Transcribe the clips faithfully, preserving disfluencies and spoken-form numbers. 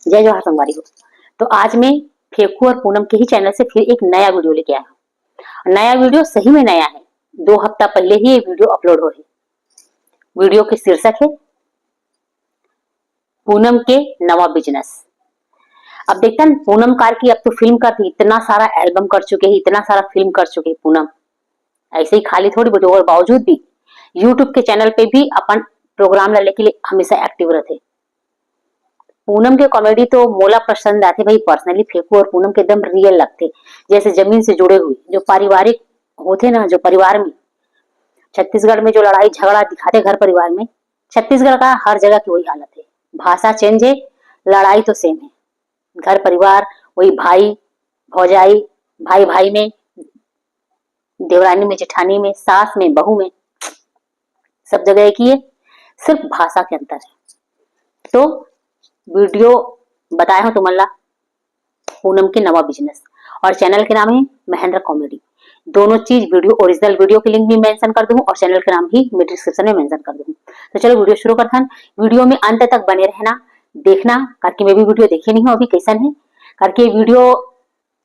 जय जोहार संगवारी हो। तो आज मैं फेकू और पूनम के ही चैनल से फिर एक नया वीडियो लेके आया हूँ। नया वीडियो सही में नया है, दो हफ्ता पहले ही ये वीडियो अपलोड हो है। वीडियो के शीर्षक है पूनम के नवा बिजनेस। अब देखते हैं पूनम कार्की अब तो फिल्म कर, इतना सारा एल्बम कर चुके हैं, इतना सारा फिल्म कर चुके हैं पूनम। ऐसे ही खाली थोड़ी बैठे, और बावजूद भी यूट्यूब के चैनल पे भी अपन प्रोग्राम ला लेके लिए हमेशा एक्टिव रहते। पूनम के कॉमेडी तो मोला पसंद आते भाई, पर्सनली फेकू और पूनम के एकदम रियल लगते, जैसे जमीन से जुड़े हुए, जो पारिवारिक होते ना, जो परिवार में छत्तीसगढ़ में जो लड़ाई झगड़ा दिखाते घर परिवार में, छत्तीसगढ़ का हर जगह की वही हालत है। भाषा चेंज है, लड़ाई तो सेम है। घर परिवार वही, भाई भौजाई, भाई भाई में, देवरानी में, जेठानी में, सास में, बहू में, सब जगह एक ही है, सिर्फ भाषा के अंतर है। तो वीडियो बताए हो तुमन ला पूनम के नवा बिजनेस, और चैनल के नाम है महेंद्र कॉमेडी। दोनों चीज वीडियो, ओरिजिनल वीडियो के लिंक भी मेंशन कर दूँ और चैनल के नाम भी मैं डिस्क्रिप्शन में मेंशन कर दूँ। तो चलो वीडियो शुरू करथन। वीडियो में अंत तक बने रहना, देखना, करके मैं भी वीडियो देखे नहीं हूँ अभी कैसन है करके वीडियो।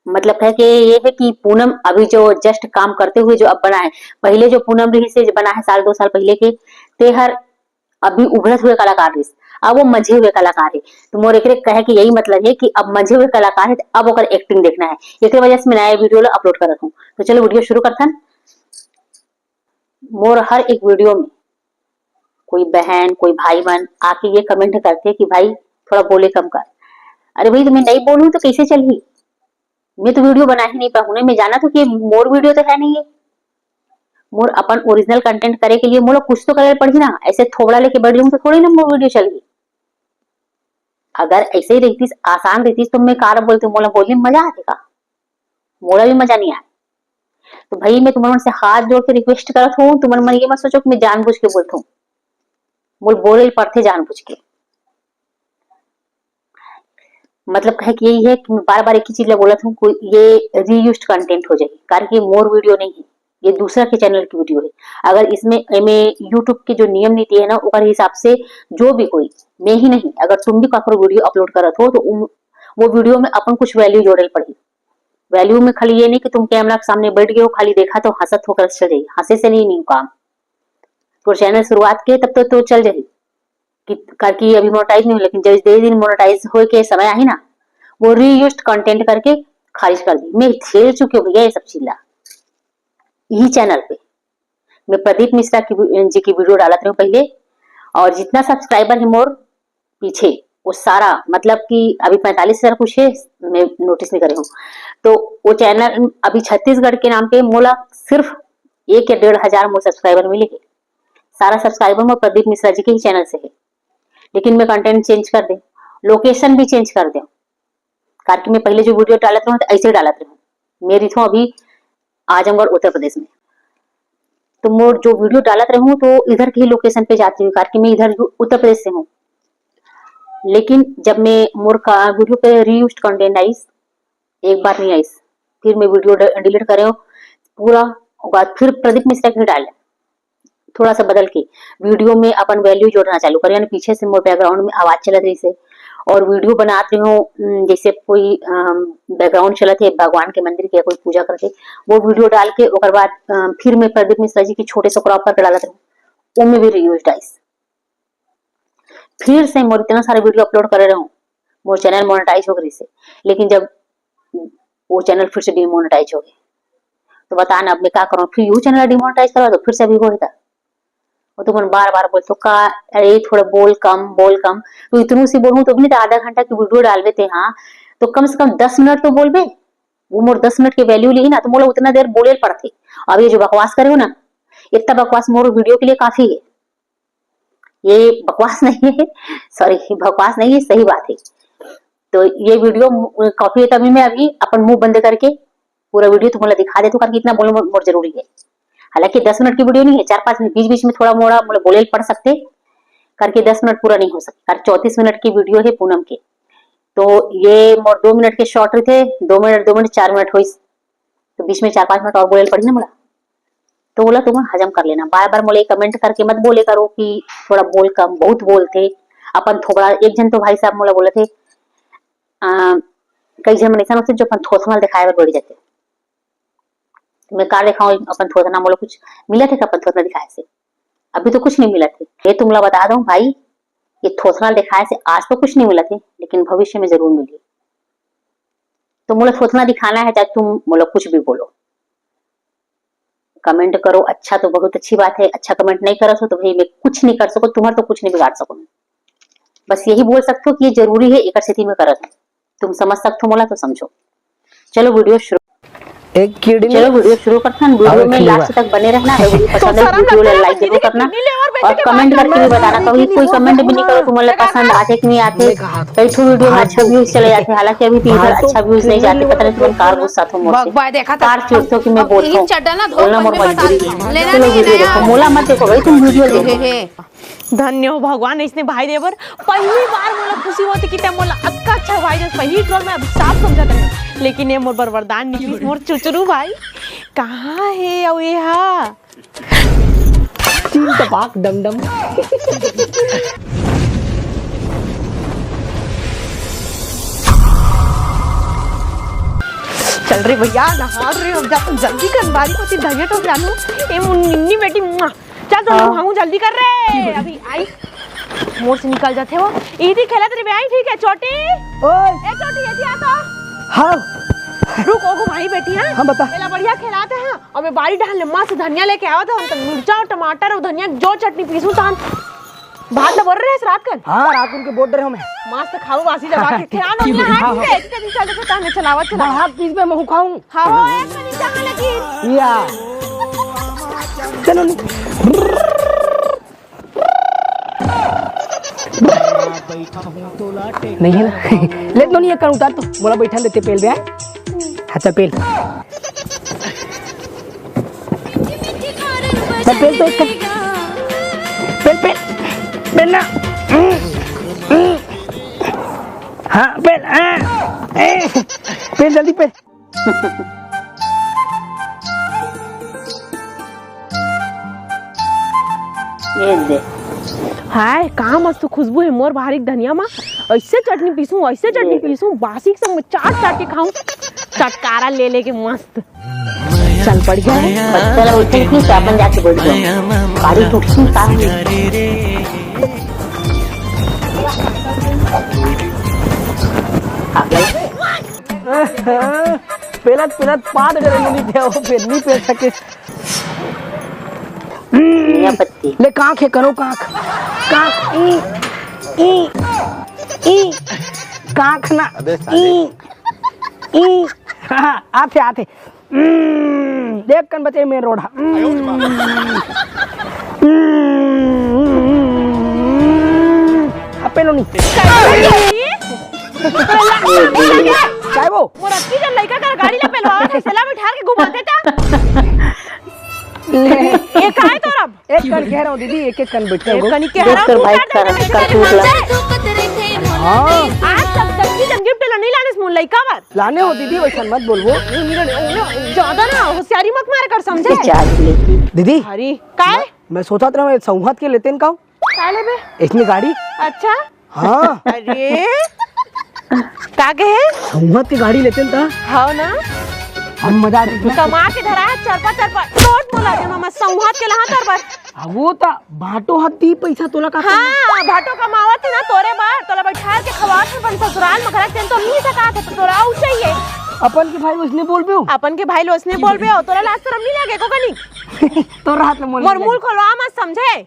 मतलब है कि ये है कि पूनम अभी जो जस्ट काम करते हुए जो अब बना है, पहले जो पूनम रही से जो बना है साल दो साल पहले के, ते हर अभी उभरत हुए कलाकार रहिस, अब वो मंझे हुए कलाकार है। तो मोर एकरे कहे कि यही मतलब है कि अब मंझे हुए कलाकार है, तो अब ओकर एक्टिंग देखना है। एकरे वजह से मैं नया वीडियो ला अपलोड करत हूँ। तो चलो वीडियो शुरू करथन। मोर हर एक वीडियो में कोई बहन, कोई भाई मन आके ये कमेंट करते कि भाई थोड़ा बोले कम कर। अरे भाई, तो मैं नहीं बोलूँ तो कैसे चलही? मैं तो वीडियो बना ही नहीं पाऊँ ना, मैं जाना तो कि मोर वीडियो तो है नहीं है। मोर अपन ओरिजिनल कंटेंट करे के लिए मोला कुछ तो करे पड़ही ना, ऐसे थोबड़ा लेके बैठ जाऊँ तो थोड़ी ना मोर वीडियो चलही। अगर ऐसे ही रहतीस, आसान रहतीस तो मैं कार बोलती, मोला बोलने में मजा आते का? मोला भी मजा नहीं आए। तो भाई मैं तुमन से हाथ जोड़ के रिक्वेस्ट करत हूँ, तुमन मन ये मत सोचो कि मैं जानबूझ के बोलत हूँ, मोला बोले पड़थे जानबूझ के। मतलब कहे कि यही है कि मैं बार बार एक ही चीज ला बोलत हूँ, कोई ये रीयूज्ड कंटेंट हो जाए, कारण कि मोर वीडियो नहीं है, ये दूसरा के चैनल की वीडियो है। अगर इसमें एमे यूट्यूब के जो नियम नीति है ना, ओकर हिसाब से जो भी कोई, मैं ही नहीं, अगर तुम भी काकरो वीडियो अपलोड करत हो तो उम, वो वीडियो में अपन कुछ वैल्यू जोड़े पड़ही। वैल्यू में खाली ये नहीं कि तुम कैमरा के सामने बैठ गए हो, खाली देखा तो हंसत होकर चल जाइए, हंसे से नहीं, नहीं काम। तो चैनल शुरुआत के तब तो, तो चल जाही कि करके अभी मोनेटाइज नहीं हो, लेकिन जब दे दिन मोनेटाइज होए के समय आही ना, वो रीयूज्ड कंटेंट करके खारिज कर दी। मैं झेल चुकी हूँ भैया ये सब चीज ला। यही चैनल पे मैं प्रदीप मिश्रा की वी-, जी की वीडियो डालत रही हूँ पहले, और जितना सब्सक्राइबर है मोर पीछे, वो सारा, मतलब कि अभी पैंतालीस हजार कुछ है, मैं नोटिस नहीं करे हूँ। तो वो चैनल अभी छत्तीसगढ़ के नाम पे मोला सिर्फ एक या डेढ़ हजार मोर सब्सक्राइबर मिले है। सारा सब्सक्राइबर मोर प्रदीप मिश्रा जी के ही चैनल से है, लेकिन मैं कंटेंट चेंज कर दे, लोकेशन भी चेंज कर दे, कारण कि मैं पहले जो वीडियो डालत रहूँ तो ऐसे ही डालत रहूँ। मैं रहिथों अभी आजमगढ़, उत्तर प्रदेश में, तो मोर जो वीडियो डालत रहूँ तो इधर के ही लोकेशन पे जाती हूँ, कारण कि मैं इधर यू-, उत्तर प्रदेश से हूँ। लेकिन जब मैं मोर का वीडियो पे रीयूज्ड कंटेंट आइस, एक बार नहीं आइस, फिर मैं वीडियो ड-, डिलीट करे हूँ पूरा, ओकर बाद फिर प्रदीप मिश्रा के डाले, थोड़ा सा बदल के वीडियो में अपन वैल्यू जोड़ना चालू करे, यानी पीछे से मोर बैकग्राउंड में आवाज चलत रही से, और वीडियो बनात रही हूँ, उम, जैसे कोई, अम, बैकग्राउंड चलत है भगवान के मंदिर के, कोई पूजा करते, वो वीडियो डाल के ओकर बाद, अम, फिर मैं प्रदीप मिश्रा जी की छोटे से क्रॉप करके डालत रहूँ, वो में भी रीयूज्ड आइस। फिर से मोर इतना सारा वीडियो अपलोड करे रहूँ, मोर चैनल मोनेटाइज हो गई से, लेकिन जब वो चैनल फिर से डिमोनेटाइज हो गए, तो बता ना, अब मैं का करूँ? फिर यू चैनल डिमोनेटाइज करवा दो, फिर से अभी हो था। वो तुमन बार बार बोलते हो का, अरे थोड़ा बोल कम, बोल कम। तो इतनू सी बोलूँ तो भी नहीं, तो आधा घंटा की वीडियो डालबे ते, हाँ, तो कम से कम दस मिनट तो बोलबे। वो मोर दस मिनट के वैल्यू ली ना, तो मोला उतना देर बोले पड़ते। अब ये जो बकवास करे हो ना, इतना बकवास मोर वीडियो के लिए काफी है। ये बकवास नहीं है, सॉरी, बकवास नहीं है, सही बात है। तो ये वीडियो काफी है, तभी मैं अभी अपन मुंह बंद करके पूरा वीडियो तुमला दिखा देती हूँ, कारण कि इतना बोलना मोर, मोर जरूरी है। हालांकि दस मिनट की वीडियो नहीं है, चार पाँच मिनट, बीच बीच में थोड़ा मोड़ा मोला बोले पड़ सकते, करके दस मिनट पूरा नहीं हो सकता, कारण चौंतीस मिनट की वीडियो है पूनम के। तो ये मोर दो मिनट के शॉर्ट रहिथे, दो मिनट, दो मिनट, चार मिनट होइस, तो बीच में चार पाँच मिनट और बोले पड़ी ना मोला। तो बोला तुमन हजम कर लेना, बार बार मोला ये कमेंट करके मत बोले करो कि थोड़ा बोल कम, बहुत बोलते अपन थोबड़ा। एक जन तो भाई साहब मोला बोले थे, अ, कई झन मन अइसन होथे जो अपन थोथना ल दिखाए बर बढ़ जाथे। मैं का दिखाऊं अपन थोथना, मोला कुछ मिलत हे का अपन थोथना दिखाए से? अभी तो कुछ नहीं मिलत हे। ये तुमला बता दूं भाई, ये थोथना ल दिखाए से आज तो कुछ नहीं मिलत हे, लेकिन भविष्य में जरूर मिलही। तो मोला थोथना दिखाना है, चाहे तुम मोला कुछ भी बोलो, कमेंट करो। अच्छा तो बहुत अच्छी बात है, अच्छा कमेंट नहीं करत हो तो भाई मैं कुछ नहीं कर सकूं, तुम्हार तो कुछ नहीं बिगाड़ सकूं। बस यही बोल सकते हो कि ये जरूरी है, एकर सेती मैं करत हूं। तुम समझ सकते हो मोला तो समझो। चलो वीडियो शुरू एक किडनी चलो वीडियो शुरू करथन। वीडियो में लास्ट तक बने रहना। अगर वीडियो पसंद आए, वीडियो ला लाइक जरूर करना और कमेंट करके भी बताना। कभी कोई कमेंट भी नहीं करो, तुम्हारे पसंद आथे कि नहीं आथे। कई ठो वीडियो में अच्छा व्यूज चले जाते, हालांकि अभी तीन अच्छा व्यूज नहीं जाते। पता नहीं तुम कार गुस्सा थो मोर से, कार चिढ़थो कि मैं बोलथो, बोलना मोर मजबूरी है। चलो वीडियो देखो, मोला मत देखो भाई, तुम वीडियो देखो। धन्य हो भगवान, इसने भाई दे बर पहली बार मोला खुशी होती कि तै मोला अतका अच्छा भाई दे। पहली रोल में अभिशाप समझत रहे, लेकिन ये मोर बर वरदान निकलिस, मोर चुचरू भाई। कहाँ है अब ये हा? चीन तपाक डम डम। चल रे भैया, नहा रे, अब जा, तुम जल्दी कर, बारी को धनिया टोक डालू। ए मुन्नी बेटी, मुआ। चल तो हाँ। नहाऊं, जल्दी कर रे, अभी आई। मोर से निकल जाते हो। इदी खेलत रे बे, आई ठीक है, छोटी। ओए। ए छोटी, ये आ तो। हाँ। रुक, ओगो माई बैठी है। हाँ, बता। एला बढ़िया खिलाते हैं। अबे बारी डहान ले मस्त धनिया लेके आवा था, हम तो मिर्चा और टमाटर और धनिया जो चटनी पीसू तान। भात तो बोल रहे हैं रात कन। हाँ, रात उनके बोल रहे हो मैं। मस्त खाऊ बासी दबा के। खिलाओ ना, हाँ, ठीक है, इतने दिन चल रहे थे, ताने चलावा, चलावा। हाथ पीस में मैं खाऊं। हाँ, एक मिनट, जहाँ लगी। या। चलो नहीं। नहीं है ना? ले तो नहीं है, कर उतार तो। मोला बैठा लेते पेल बे, हाँ? हाँ, चल पेल। चल पेल तो एक कर। पेल, पेल। पेल ना। हाँ, पेल। हाँ। ए, पेल जल्दी पेल। ये दे। हाय, का मस्त खुशबू है मोर भारी धनिया मा। ऐसे चटनी पीसू, ऐसे चटनी पीसू, बासी के संग में चाट चाट के खाऊं। चटकारा ले लेके मस्त। चल पड़ गया है। बच्चा लोग उठे कि अपन जाके बैठ जाओ। बारी टूटती का है? पेलत पेलत पाद डरे नोनी थे, वो फिर नहीं पेल सके। धनिया पत्ती। ले कांख है, करो कांख। कांख, ई, ई, ई। कांख ना। अबे साले। ई, ई। हाँ, आथे, आथे। हम्म, देख कन बचे मेन रोड हा। हम्म। हम्म। अबे लो नहीं। काय वो? मोर अतकी जन लइका कर गाड़ी ला पेलवावत हे, सेला बिठार के घुमाते ता। ले। ये काय तोर अब? एक कन कह रहा हूँ दीदी, एक एक कन बैठे एक हो। कनी कह रहा हूँ, दोस्त भाई तू कर, कर तू उठला। हाँ। आज तक दस की जन गिफ्ट ला नहीं लाने मोर लइका बर। लाने हो दीदी, वैसा मत बोलबो। ज्यादा ना होशियारी मत मारे कर, समझे? दीदी। अरे, काय? मैं सोचत रहा हूँ, सौंहत के लेते हैं का? काय लेबे? इसमें गाड़ी। अच्छा। हाँ। अरे, का कहे? सौंहत के गाड़ी लेते हैं का? हाँ ना। हम मजा आ जाए। कमा के धरा है चरपा चरपा। नोट बोला दे मामा, सौंहत के लहा चरपा। आ, वो ता भाटो हत्ती पैसा तोला का हाँ, भाटो कमावत हे ना तोरे बार, तोला बैठार के खवात हे अपन ससुराल में, घर के तो नहीं सकात हे, तो तोला आऊ चाहिए। अपन के भाई उसने बोल बे हो? अपन के भाई लो उसने बोल बे हो, तोला लाज शरम नहीं लगे को कनी? तो रात में मोर मुंह खोलवा मत समझे।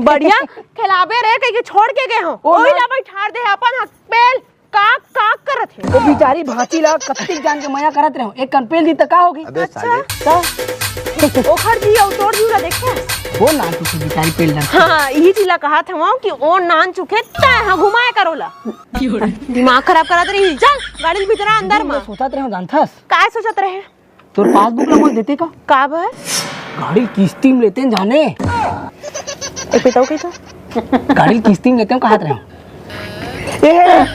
बढ़िया खिलाबे रे, कहीं के छोड़ के गए हो। ओ ओही ना। ला बैठार दे अपन हक पेल। काक काक करत हे। वो बेचारी भांची ला कत्तिक जान के मया करत रहे हो। एक कन पेल दी त का होगी? अबे अच्छा। साले। का? ओखर जी अउ तोर जी ला देखे? वो नान चुके बेचारी पेल ना। हाँ, यही चीज ला कहा था कि ओ नान चुके तय हाँ घुमाए करो ला। दिमाग खराब करत रही। चल, गाड़ी भीतरा अंदर मैं मा। सोचत रहे हो जानथस? काय सोचत रहे? तोर पासबुक ला मोला देते का? का बर? गाड़ी किस्ती में लेते हैं जाने। ए पिताऊ कही तो? गाड़ी किस्ती में लेते हैं, कहा रहे हो? ए,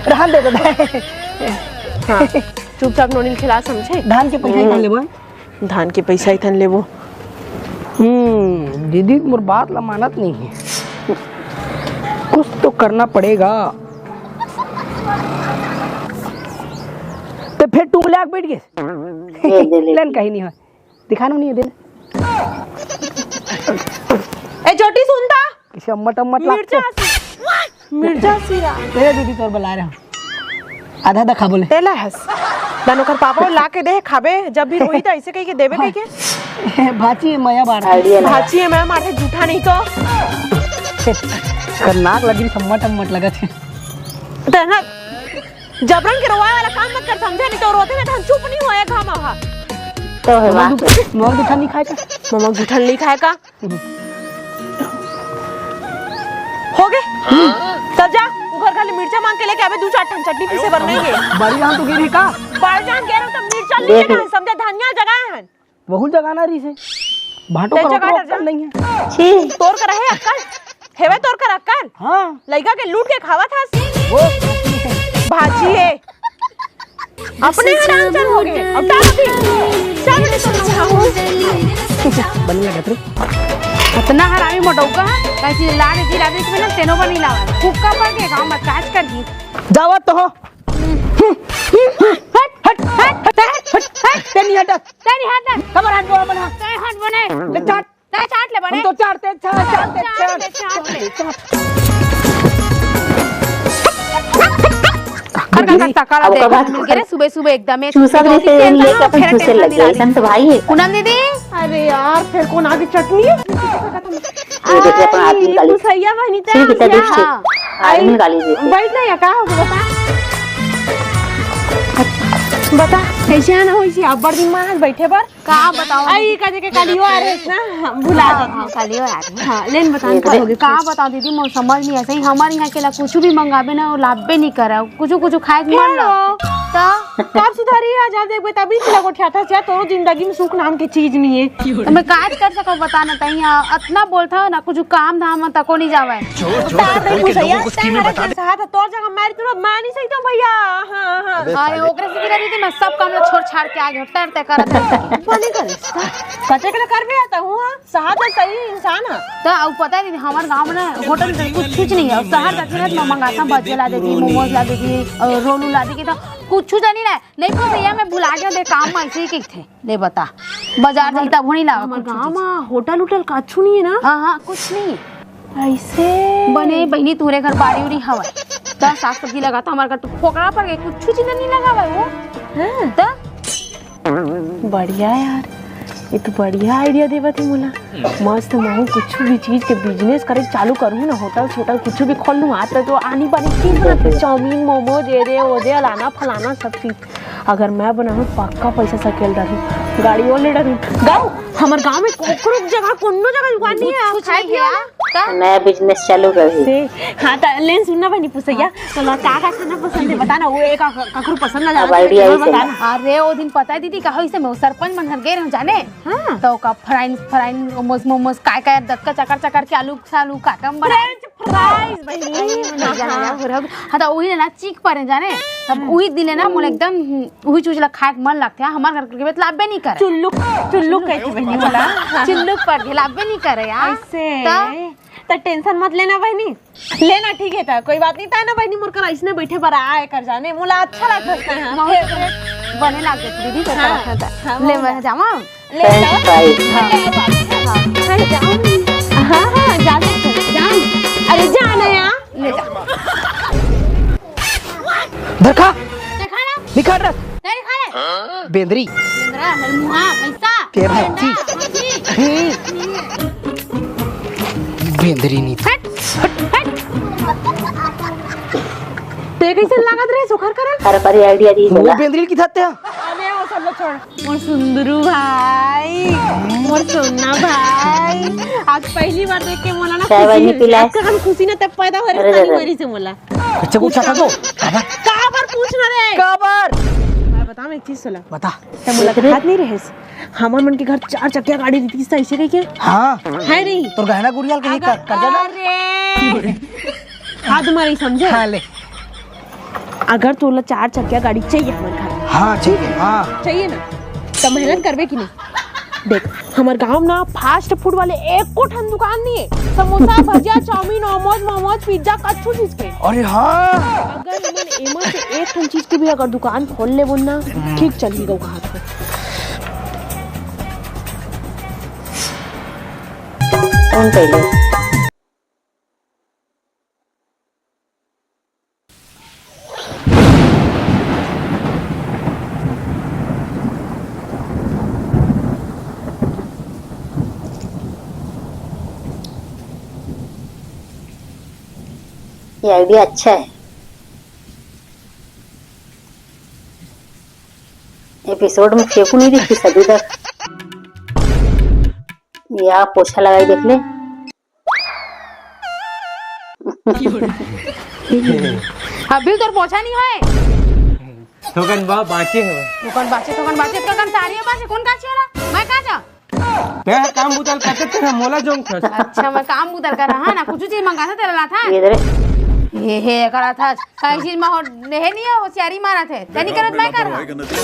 रहन दे दादा। हाँ, चुपचाप नोनी ल खिला समझे। धान के पैसा ही खा ले बहन। धान के पैसा ही थन लेबो। हम्म, दीदी मोर बात ला मानत नहीं है। कुछ तो करना पड़ेगा। ते फेर टूंग ले आके बैठ गे। ले, ले, ले। लेन कहीं नहीं हो। दिखा नु नहीं है, दे ले। ए, छोटी सुनता। किसी अम्मट अम्मट मिर्चा लागथे। सी-, मिर्चा सीरा। ए दीदी, तोर बला रहा हूँ। आधा आधा खा बोले। तेला हस। बन ओकर पापा ला के दे, खाबे, जब भी रोई त ऐसे कहि के देबे कहि के। भाची है, मया बाढ़। Idea लगा। भाची है, मैं माथे जूठा नहीं तो। कर नाक लगी, सम्मट अम्मट लगत है। तेना जबरन के रोवाए वाला काम मत कर, समझे? नहीं तो रोते में तो हम चुप नहीं होए, घामा हा। तो है मोर बात। दु-, मोर जूठा नहीं खाए का? मोर जूठा नहीं खाए का? हो गे। तब जा, उघर घर ले मिर्चा मांग के लेके आबे, दू चार ठन चटनी पीसे बर नहीं है। बड़ी जान तो गिर है का? बड़ जान गिर है तो मिर्चा नहीं देख। लेना है, समझे? धनिया जगह है। बहुत जगह ना रही से। भाटो ते का जगह ओकरो डर जा। अक्कल नहीं है। छी। तोर कर है अक्कल? हेवे तोर कर अक्कल? हाँ। लइका के लूट के खावत हस? वो। भाजी है। अपने हराम चल हो गए। अब का होती? चल रे, तो ना खाऊं। बन लगा तू। इतना हरामी मोटौका है, कैसी ला दे, ला दे, इसमें ना तेनो बनी लावा। कुक्का पड़ के गांव में काज कर दी। जावत तो हो। हट, हट, हट, हट, हट, हट, तेनी हट। तेनी हट। कमर हट, गोड़ बना। तेनी हट बने। ले चाट। चाट ले बने। हम तो चाटते, चाट, चाटते, चाट ले, चाट। चाट ले। कर, कर, कर, तका ला अब दे। ओकर बाद मिल के रे, सुबह, सुबह एकदम एक चूसा भी दो से तीन लेके अपन फिर चूसे tension लग दिला गए। दी। संत भाई है। पूनम दीदी। अरे यार, फिर कौन आगे चटनी? ये देखिए, अपना हाथ आई, निकाली। भुसैया बहनी, ठीक है, तैयार? ठीक है। हाँ। आगे निकाली जी। बैठ ना, या का हो गया, बता। बता, कैसे आना हो इसी? अब बड़ दिन में आज बैठे बर। का बताओ? आई, का देखे कालियो आ रहे ना, हम भुला हाँ, दे। हाँ, कालियो आ रहे। हाँ, लेन बता, ये का हो गया? का बताओ दीदी, मोर समझ नहीं ऐसे ही, हमारे यहाँ के ला कुछ भी मंगाबे ना, वो लाभबे नहीं करे, कुछ, कुछ खाए के मन क्यों? लगते। तो कब सुधारी आ जा, देखबे तभी से लगो ठ्याठा से, तोरो जिंदगी में सुख नाम के चीज नहीं है। तो मैं काज कर सको, बता ना, तई यहाँ इतना बोलता हो ना, कुछ काम धाम में तको नहीं जावे। तार नहीं भुसैया, तार नहीं सहा था, तोर जगह मारी तुरंत मार नहीं सही तो भैया। हाँ, हाँ। अरे, ओकरे से गिरा दीदी, मैं सब काम ला छोड़ छाड़ के आ गई हूँ, टरते करत है। बने करे। कटे के करबे आता हूँ, हाँ। सहा तो सही इंसान है। तो अब पता है दीदी, हमारे गाँव में ना होटल में कुछ, कुछ नहीं है। अब शहर जाती ना, तो मैं मंगाता हूँ, भजिया ला देती, मोमोज ला देती, और रोल ला देती, तो कुछ जानी ना। नहीं भुसैया, मैं भुला गया, दे काम में ऐसे ही कही थे। ले बता, बाजार जाई तब होनी लावा हमर कुछ गाँव चीज। में होटल उटल कछु नहीं है ना? हाँ, हाँ, कुछ नहीं। ऐसे? बने बहिनी, तोरे घर बाड़ी उड़ी हवय, त साग सब्जी लगाता, हमारे घर तो फोकरा पड़ गए, कुछ चीज नहीं लगावा वो। हाँ। त बढ़िया यार, ये तो बढ़िया आइडिया देवत है मोला। मस्त, महू कुछ भी चीज के बिजनेस करे चालू करूँ ना, होटल छोटल कुछ भी खोल लूँ। आज तो आनी बानी चीज बनाते, चाउमीन, मोमोज, ये दे, वो दे, अलाना फलाना सब चीज। अगर मैं बनाऊँ, पक्का पैसा सकेल डालूँ, गाड़ियों ले डालूँ। गाँव, हमर गाँव में कोकरो जगह, कोनो जगह दुकान नहीं है, कुछ खाए नहीं पिए है। वाला। का? नया बिजनेस चालू कर दी। से, हाँ, त लेन सुनना बनी पुसैया, हाँ। तो ला का का खाना पसंद है, बता ना, वो एक का-, ककरो पसंद ना अब जाना idea चाहिए, ही बता चला। ना। अरे, वो दिन पता है दीदी, कहा इसे मैं सरपंच मन घर गए रहूं जाने, हाँ। तो का फ्राइन, फ्राइन, मोमोज, मोमोज, काय, काय, दतका चकर, चकर के आलू, सालू, काटम बना। फ्रेंच फ्राइज बहिनी। अरे, मैं नहीं जाना, हाँ। हो रहा। हाँ, तो वही ना चीख पड़े जाने, तब हम्म। वही दिले ना, मोला एकदम, हम्म, वही चीज ला खाए के मन लगथे। हमार घर के बेत लाभबे नहीं करे। चुल्लुक, चुल्लुक कह के बहिनी बोला। चुल्लुक पड़ गए, लाभबे नहीं करे यार। ऐसे? त? त टेंशन मत लेना बहिनी। लेना ठीक है त, कोई बात नहीं, ताय ना बहिनी मोर कर इसने बैठे बर आए कर जाने, मोला अच्छा लगता है। हाँ। बहुत बने लाग जाती दीदी, तो हाँ, करत था। हाँ, ले, बोला। मैं जावा। ले जाओ। French fry। हाँ। ले आओ, अच्छा। हाँ, हाँ, जाओ। हाँ, हाँ, जा सकते हो। जाओ। अरे, जा ना यार। ले जा। धर खा। देखा ना? निकाल रख। नहीं खा ले। बेंदरी। बेंदरा, हर मुहा, पैसा। तेरा बेंदरा, हच्ची। हच्ची। हम्म। बेंदरी नहीं। हट, हट, हट। ते कैसे लागत रहे, सुखर करा? अरे, पर ये idea दी वो बोला। बेंदरी की धत्ते हैं। अरे, वो सब लोग छोड़। मोर सुंदरू भाई, मोर सोना भाई, आज पहली बार देख के मोला ना चाय वाय खुशी नहीं होइस। पिलाए? आज का हम खुशी ना तब पैदा हो रहे, अरे, तनी अरे। वरी से मोला। अच्छा, पूछ सकत हो? काबर? काबर पूछना रे? काबर? मैं बताऊं एक चीज सुना। बता। तब मोला देख रे। कहात नहीं रहेस? हमर मन के घर चार चक्किया गाड़ी रहितिस त ऐसे कहिके? हाँ। है नहीं? तोर गहना गुड़िया के अगर, कर, कर देना। अरे। हाथ मारी समझे? हाँ, ले। अगर तोला चार चक्किया गाड़ी चाहिए हमारे घर में, हाँ, चाहिए, हाँ। चाहिए ना, तो मेहनत करबे कि नहीं? देख, हमर गांव ना फास्ट फूड वाले एको ठन दुकान नहीं है। समोसा, भजिया, चाउमीन, मोमोज, मोमोज, पिज्जा, कच्छु चीज के। अरे हाँ। अगर एमन एमा से एक ठन चीज के भी अगर दुकान खोल लेबो ना, ठीक चलही गो कहात हो। कौन पहले? ये आइडिया अच्छा है। एपिसोड में फेंकू नहीं दिखी सभी तक। या पोछा लगाई देख ले। अभी तोर पोछा नहीं होए। थोकन बा बाँचे हवय। थोकन बाँचे, थोकन बाँचे, थोकन साड़ी बाँचे, कौन काची वाला? मैं का जा? तेरा काम बुतल करते तेरा मोला जोंग खस। अच्छा, मैं काम बुतल कर रहा ना, कुछ चीज मंगाता तेरा लाथा। ये दे रे। ये हे करा था, कई चीज में हो, हे नहीं है, होशियारी मारा थे। तनी करत मैं कर रहा।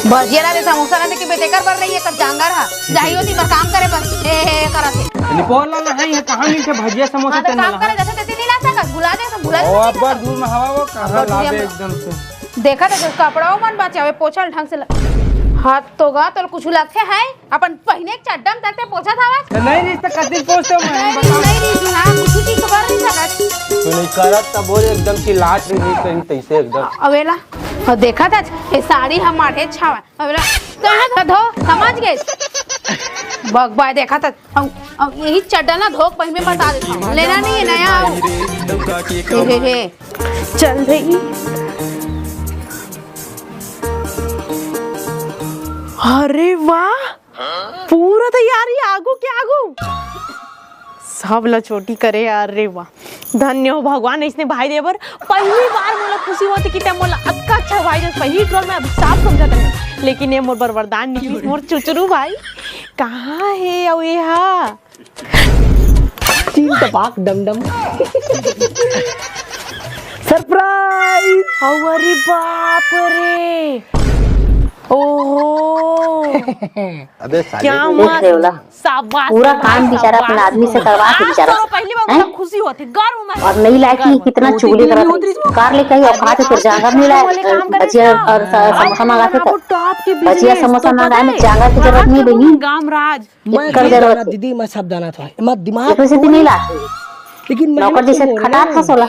भजिया ला दे, समोसा ला दे कि बेटे कर बर रही है, कर जांगर हा। जाही होती पर काम करे पर, हे हे करत है। निपोल ला है, ये कहाँ मिलते भजिया समोसा हाँ, तो तेरे काम ला? करे जैसे तैसे नहीं ला सकत, भुला दे तो भुला ओ, दे। अब बार दूर में हवा वो कहाँ अब लावे दूर में एकदम से। देखा था, कपड़ा मन बाँचे, अबे पोछल ढंग से ल-, हाथ तो गा, तो कुछ लगते हैं, अपन पहिने के चड्डा में तक ते पोछा था आज। तो नहीं रिश्ता कति पोछते हो, मैं नहीं, बताओ। नहीं रिश्ता, हाँ, कुछ चीज तो कर नहीं सकत। तू नहीं करत, तब वो एकदम चिल्लात रही, नहीं कहीं तैसे एकदम। अवेला, और देखा था, ये साड़ी हमारे छावा, अवेला, कहाँ था धो, समझ गए? बग बाय, देखा था, अब, अब यही चड्डा ना धोक पहिन में बता देता हूँ। लेना नहीं है नया। हे, हे, हे। चल रही। अरे वाह, पूरा तैयारी आगू के आगू। सब ला चोटी करे यार, रे वाह। धन्य हो भगवान, इसने भाई देवर। पहली बार मोला खुशी होती कि ते मोला अतका अच्छा भाई दे, पहली रोल में अभिशाप समझा था, लेकिन ये मोर बर वरदान निकली, मोर चुचरू भाई। कहाँ है अउ ये हा? चीन टपाक डम डम। सरप्राइज। अउ अरे बाप रे। ओहो। अबे साले। क्या देख मस्त। रहे हो ला? शाबाश, पूरा शाबाश, काम बेचारा अपने शाबाश। आदमी से करवा के आज बेचारा। तो पहली बार हैं? मतलब खुशी होती, गर्व महसूस और नहीं लायक होती। नहीं, कितना चुगली करा था। कार लेके आई, औकात है, फिर जांगर नहीं लाया। भजिया और स-, समोसा मंगा के कर। टॉप के भजिया बिजनेस, समोसा तो मंगाए पता में है? जांगर की जरूरत नहीं बनी। गांव राज। मैं कर सब दे रहा जाना था। दीदी, मैं सब जाना था। मैं दिमाग इसमें से तो नहीं लाते। लेकिन नौकर मेहनत जैसे तो हो रही खटार है। खसोला।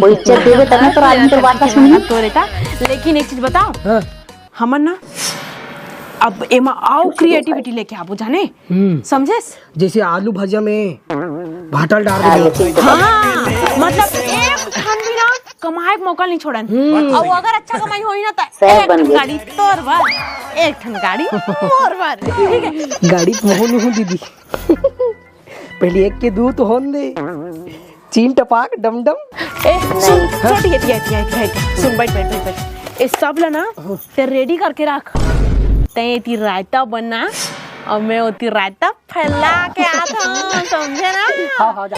कोई इज्जत देवे तब ना तो आदमी तो बात का सुनिए। तो रहता, लेकिन एक चीज बताओ। हाँ। हमन ना अब एमा अउ क्रिएटिविटी लेके आबो, जाने? हम्म। समझेस? जैसे आलू भजिया में भाटल डाल हाँ, दे। ये चीज तो हाँ, मतलब एक ठन भी ना कमाए के मौका नहीं छोड़न। हम्म। अउ अगर अच्छा कमाई होई ना, तो सैफ एक बन ठन गए। गाड़ी तोर बर, एक ठन गाड़ी मोर बर, ठीक है? गाड़ी तो मोहन हूँ दीदी। पहले एक के दू तो होन दे। चीन टपाक डम डम। ए, सुन, नहीं। छोटी, हट, हट, हट, हट। सुन, बैठ, बैठ, बैठ, बैठ। ए, सब ला ना, हाँ। ते रेडी करके रख। ते एती रायता बना, और मैं ओती रायता फैला के आत हूँ, समझे ना? हाँ, हाँ, जा।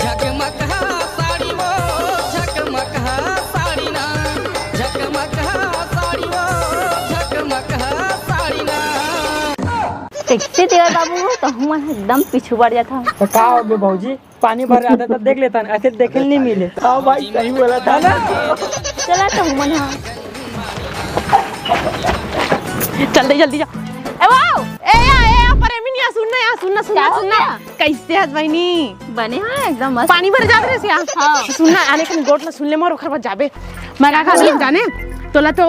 झकमकहा साड़ी वो, झकमकहा साड़ी ना, झकमकहा साड़ी वो, झकमकहा साड़ी ना। कैसे देवर बाबू हो, तो हमन एकदम पीछू बढ़ जाता। तो का हो गए भौजी? पानी भर रहा था तो देख लेता ना, ऐसे देखे नहीं मिले। हाँ भाई, सही बोला था ना। चला तो हमन, हाँ। चल दे, जल्दी जा। ए, वाओ! ए, या, ए, या, प्रेमिनिया, सुन ना, या, सुन ना, सुन ना, क्या हो सुन ना। गया? कैसे हस बहिनी? बने हैं, एकदम मस्त। पानी भर जात रहे सिया। हाँ। सुन ना, आने के गोट ला सुन ले मोर, ओखर बाद जाबे। मैं का खा जाने? तोला तो,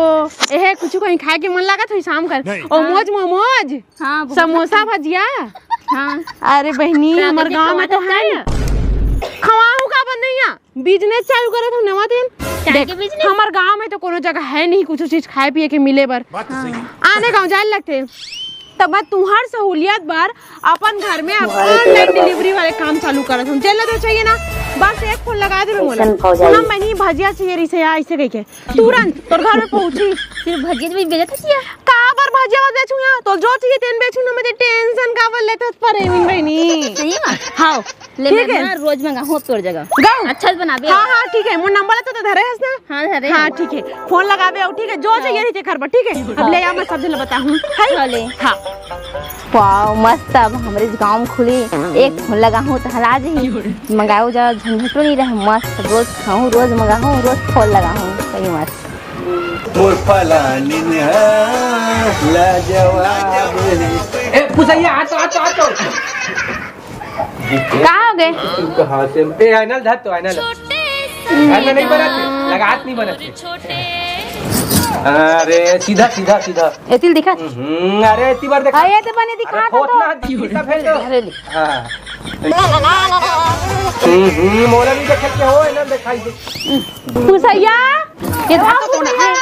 ए, कुछ कहीं खाए के मन लागत होई शाम कर। नहीं। ओ, हाँ। मोमोज, मोमोज। हाँ, बहुत समोसा, अच्छा। भजिया। हाँ। अरे बहिनी, तो हमर आगे गांव में तो कमाता है। खवाहू का बन नहीं है। बिजनेस चालू करत हूँ नवा दिन। चाय देख, के बिजनेस? हमर गांव में तो कोनो जगह है नहीं कुछ चीज खाए पिए के मिले बर। बात तो सही है। आने गांव जाए लगथे। तब मैं तुम्हार सहूलियत बर अपन घर में अब तुम्हारे ऑनलाइन तेरा बाबू। डिलीवरी वाले काम चालू करत हूँ। जेला जो चाहिए ना, बस एक फोन लगा दे मोला। कैसन भौजाई? सुना, मनी भजिया चाहिए रहिसे या ऐसे कह के। तुरंत तोर घर में पहुंची। सिर्फ भजिया भी बेचत है क्या? का बर भाजी वाला बेचूं या, तो जो चाहिए तेन बेचूं ना, मैं tension काबर लेत हस परेमिन बहिनी। सही में? हाँ। ले, ठीक मैं है। ना रोज मंगाहूं अब तोर जगह। गऊ। अच्छा से बनाबे। हाँ, हाँ, ठीक है, मोर नंबर तो, तो धरे हस ना? हाँ, धरे हाँ, हस। ठीक है, फोन लगाबे अउ, ठीक है, जो चाहिए रहिथे घर पर, ठीक है? अब ले आ, मैं सब झन ल बताहूं, है? हाँ, ले। हाँ। वाओ, मस्त, अब हमरे गांव में खुली, एक फोन लगाहूं त हला जही। मंगाऊ जा, झंझटो नहीं रहे, मस्त, रोज खाऊं, रोज मंगाहूं, रोज फोन लगाहूं, सही मस्त। मोर फलानिन ह लाजवाब हे। ए, पुसैया, आ तो, आ तो, आ तो। का हो गए? तू कहाँ से? ए, आइना ल धर तो, आइना ल। घर में नहीं बनत हे, लगात नहीं बनत हे। अरे, सीधा, सीधा, सीधा। एती ल दिखा। हम्म, अरे, एती बार देखा। अरे, एती बने दिखा अरे, तो। फोत ना, दिखा फेर तो। अरे, ले। हाँ। हम्म, हम्म, मोला भी देखे के हो, ना दिखाई दे। पुसैया? ये धान तो कौन है?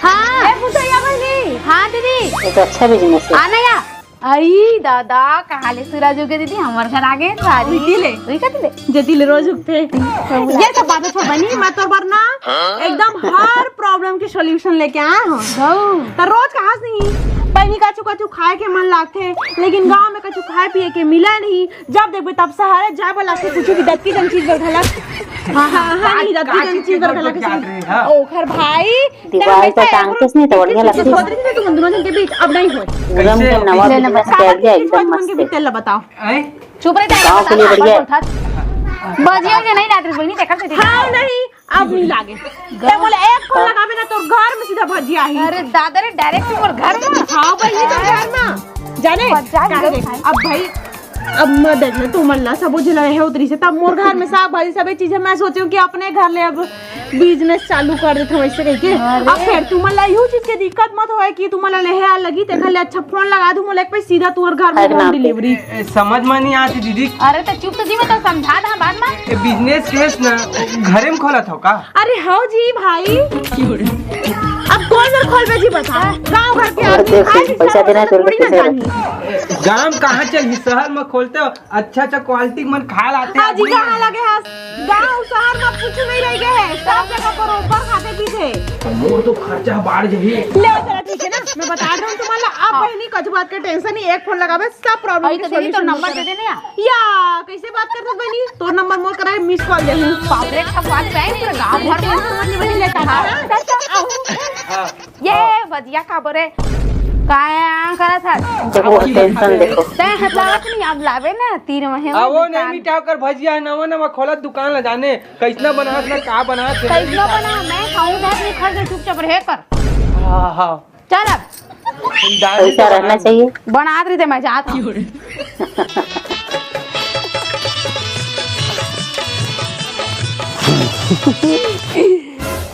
हाँ। ए, पुसैया बहिनी। हाँ, दीदी। ये तो अच्छा business है। आना या। अई दादा, कहाँ ले सूरज उगे दीदी, हमर घर आ गए सारी। इति ले। वही कति ले। जति ले रोज उगथे। ये सब बात छोड़ बहिनी, मैं तोर बर ना एकदम हर problem के solution लेके आए हंव। त रोज कहास नहीं, बहिनी कछु कछु खाए के मन लागथे, लेकिन गांव में कछु खाए पिए के मिला नहीं। जब देखबे तब सहरे जाए बर लागथे, कुछु भी दत्ती जन चीज बर घलक। हाँ, हाँ, हाँ, नहीं, दत्ती जन चीज बर घलक। हाँ। ओखर भाई, दीवार पे टांग के इसने तो बढ़िया लगती है। तुम दोनों जन के बीच अब नहीं होए। पूरा मुझे नवा business कर दिया, एकदम मस्त है। तेल बताओ। चुप रहे, गाँव के लिए बढ़िया है। बजिया के नहीं लात रही बहिनी, देखा से हाँ, नहीं। अब नहीं लागे। ते बोले एक फोन लगाबे ना, तोर घर में सीधा भजिया ही। अरे दादा रे, direct मोर घर में। हाँ बहिनी, तोर घर में। जाने काहे देख, अब भाई, अब मैं देख ले, तुमन ला सबो जिला रहे उतरी से, तब मोर घर में सब भाजी सबे चीज है। मैं सोचे हूँ कि अपने घर ले अब business चालू कर देते वैसे कह के। अब फिर तुमन ला यू चीज के दिक्कत मत होए कि तुमन ला लेहे आ लगी, तेखर ले अच्छा फोन लगा दूँ, मोला एक पे सीधा तुहर घर में home delivery। ए, समझ में नहीं आती दीदी। अरे तो चुप तो जी, मैं तो समझा दा बाद में। ए, business केस ना घरे में खोलत हो का? अरे हव जी भाई, अब कौन बर खोलबे जी बता, गांव घर के आदमी खाए पैसा देना है, थोड़ी ना जानी। गांव कहाँ चल, शहर में खोलते हो, अच्छा अच्छा quality मन खा लाते हाँ जी, आदमी। कहाँ लगे हस? गांव शहर में कुछ नहीं रह गए है, सब जगह बरोबर खाते पीते। तो मोर तो खर्चा बाढ़ जाही। ले चला ठीक है ना, मैं बता रहा हूँ तुम्हारा, आप बहनी कछु बात के tension नहीं, एक फोन लगाबे सब problem के solution नंबर दे देना यार। या कैसे बात करत बनी? तोर नंबर मोर करा miss call दे हूँ। बाप रे, सब बात पे पूरा गांव भर में बनी लेता है। ये भजिया का बोरे काया करत है। देखो tension देखो। तै हतलावत नहीं, अब लावे ना तीन महीने। अब वो नहीं मिटाव कर भजिया है, नवा नवा खोलत दुकान ला जाने कैसना बनात ना का बनात है। कैसना बना मैं खाऊं ना, अपने घर से चुपचाप रहे कर। हाँ हाँ। चल अब। पैसा रहना चाहिए। बनात रही थे, मैं जात हूँ।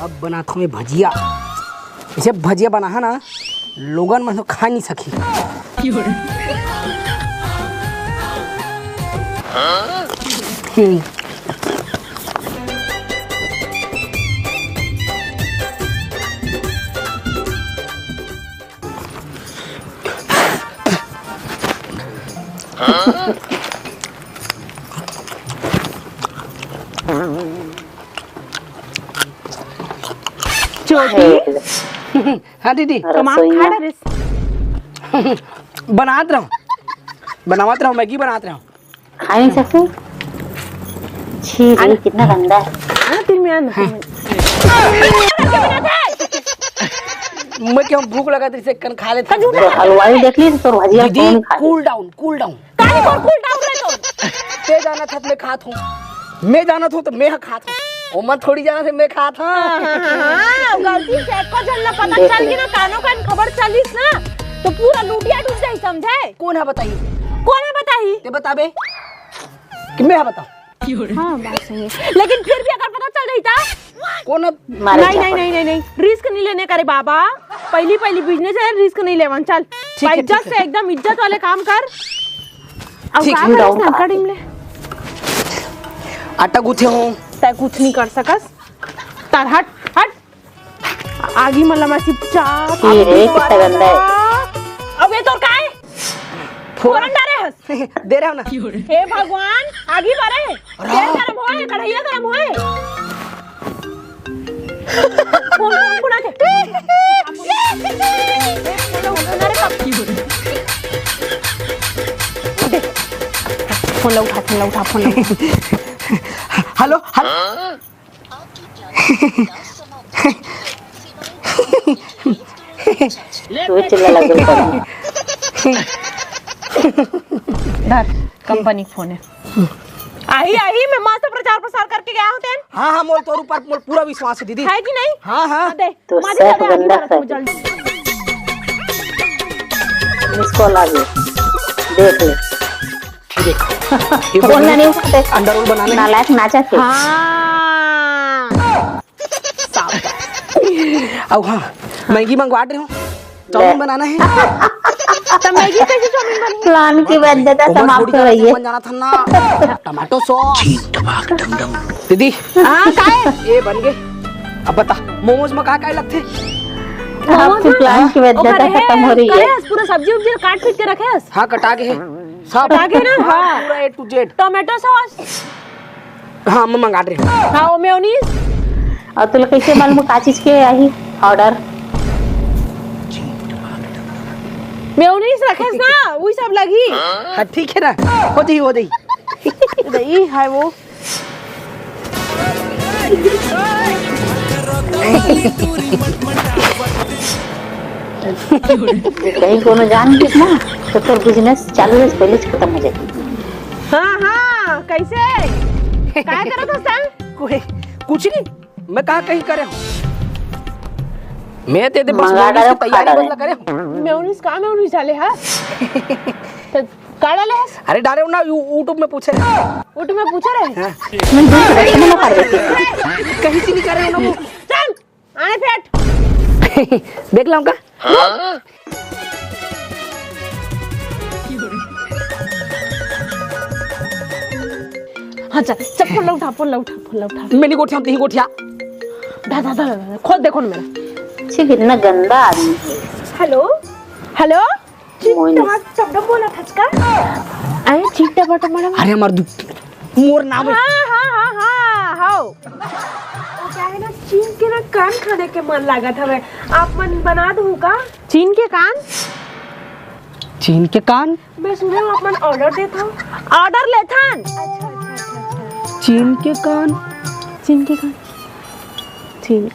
अब बनात हूँ मैं भजिया। इसे भजिया बना है ना, लोगन मन खा नहीं सकी। हम्म। चोटी। हाँ दीदी। कमाल रसोईया। खा डरिस। बनात रहो, बनावत रहो, मैगी बनात रहो। खा नहीं सकते। छी रे, कितना गंदा है। आना, तीन में आना। मैं क्यों भूख लगा, तेरे से कन खा लेते। तो हलवाई देख ली तो तोर भजिया दीदी, कौन खा ले? Cool down, cool down। काहे तोर cool down रे तोर? ते जानत हस मैं खात हूँ, मैं जानत हूँ तो मैं ह खात हूँ, ओमन थोड़ी जानत हे मैं खात हूँ। हाँ, हाँ, हाँ, गलती से एको झन ला पता चल गे ना, कानो कान खबर चलिस ना, तो पूरा लुटिया डूब जाही, समझे? कोन ह बताही? कोन ह बताही? ते बताबे कि मैं ह बताऊँ? हाँ, बात सही है। लेकिन फिर भी अगर पता चल जाही ता? कोन ह? मारे नहीं, नहीं, नहीं, नहीं, नहीं। Risk नहीं लेने का रे बाबा। पहली, पहली business है, risk नहीं लेवन। चल, ठीक है, इज्जत ठीक है। से एकदम इज्जत वाले काम कर। अब ठीक का है। करस ना, कटिंग ले। आटा गूंथे हूँ। तै कुछ नहीं कर सकस। तार हट, हट। आगी में लमा चुपचाप। ये रे, कितना गंदा है। अब ये तोर का है? फोरन। फोरन डारे हस। दे रहा हूँ ना। हे भगवान, आगी बारे। तेल गरम होए, कढ़ैया गरम होए। फोन, फोन, फोन आते। अरे फोन ला उठा, फोन ला उठा, फोन ला उठा। Hello, hello. तू चिल्ला लग गई। धर, कंपनी फोन है। आही, आही, मैं मस्त प्रचार प्रसार करके गया हूँ तेन। हाँ, हाँ, मोल तोर ऊपर मोल पूरा विश्वास है, दीदी। है कि नहीं? हाँ, हाँ। हाँ, दे। तो माजी, सब अभी गंदा आगे बढ़ा, तू कर। जल्दी। मिस कॉल आ गई, देख ले। ये देखो, ये बोलना नहीं उठाते। अंडा रोल बनाने हैं। नालायक नाचा के। हाँ। अब हाँ, मैगी मंगवा रहे हो, चाउमीन ले। बनाना है। तो मैगी कैसे चाउमीन बनी? प्लान की वैधता वो मत समाप्त थोड़ी हो रही है। बन जाना था ना। Tomato sauce. दीदी। हाँ, का है? ये बन गए। अब बता, मोमोज में का का लगथे? आपके प्लान की वैधता खत्म हो रही है। पूरा सब्जी उब्जी काट पीट के रखे हस? हाँ, कटा के है। सब। कटा के ना? हाँ, हाँ। पूरा A to Z। Tomato sauce. हाँ, मैं मंगा रही हूँ। हाँ, वो मेयोनीज। और तुला कैसे मालूम का चीज के आही ऑर्डर? मेयोनीज रखेस ना, वही सब लगी। हाँ, ठीक है ना, हो जाई, हो जाई। दही है वो। कहीं कोनो जान गइस ना, तो तोर बिजनेस चालू है, पहले से खत्म हो जाए। हाँ, हाँ, कैसे? काय करत हस तैं? कोई, कुछ नहीं, मैं कहाँ कहीं करे हूँ। मैं ते दे बस मंगा मेयोनीज डालो, की तैयारी खा बस डालो। करे हूँ। मेयोनीज का मेयोनीज डाले हा? तो का डाले हस? अरे डाले हूँ ना, यू-, YouTube में पूछे रहे। YouTube में पूछे रहे? हाँ। मैं दूसरे से नहीं कर देती। कहीं से नहीं करे हूँ ना वो। चल, आने फेंट। देख लाऊं का? हाँ, चल, चल, फोन ला उठा, फोन ला उठा, फोन ला उठा। मैं नहीं गोठिया, तहीं गोठिया। दा, दा, दा, दा, खुद देखो ना मेरा। छी, कितना गंदा आदमी है। हेलो, हेलो, चिट्टा मोहनी। टमाटर बोला था का? अरे, चिट्टा टमाटर मैडम। अरे, हमार दु-, मोर नाम है। हाँ, हाँ, हाँ, हाँ, हाँ। वो क्या है ना, चीन के ना कान खाने के मन लागत हवे, आप मन बना दू का? चीन के कान? चीन के कान? मैं सुने हूँ आप मन ऑर्डर देत हो। ऑर्डर लेथन। अच्छा, अच्छा, अच्छा, अच्छा। चीन के कान? चीन के कान? चीन।